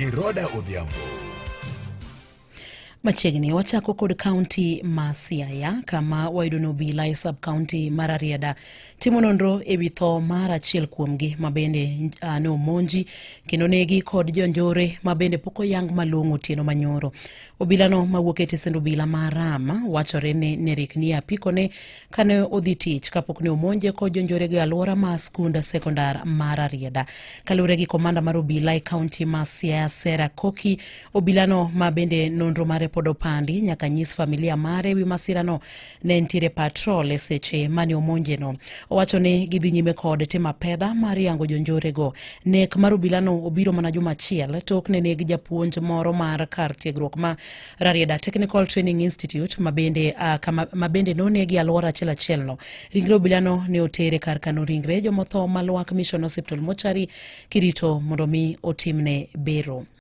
Iroda Odhiambo. Machiegni wachako kod kaunti ma Siaya kama wayudo ni obila e sub kaunti mar Rarieda timo nonro e wi tho mar achiel kuomgi ma bende ne omonji kendo negi kod jonjore ma bende pok oyang malong'o otieno manyoro. Obilano mawuok e tesend obila ma Rama wachore ni ne rikni e apikone kane odhi tich kapok ne omonje kod jonjorego e alwora ma skund sekondar mar Rarieda. Kaluwore gi komanda mar obila e kaunti ma Siaya Sera Koki, obilano ma bende nonro mare pod opandi nyaka nyis familia mare wi masirano ne nitiere patrol e seche mane omonjeno. Owacho ni gidhi nyime kod timo apedha mar yango jonjorego. Nek mar obilano obiro mana juma achiel tok ne neg japuonj moro mar kar tiegruok ma Rarieda Technical Training Institute mabende, kama, mabende nonegi alwora achiel achiel no. Ringre obilano ne otere kar kano ringre jomotho ma Lwak Mission Hospital mochari kirito mondo mi otimne bero.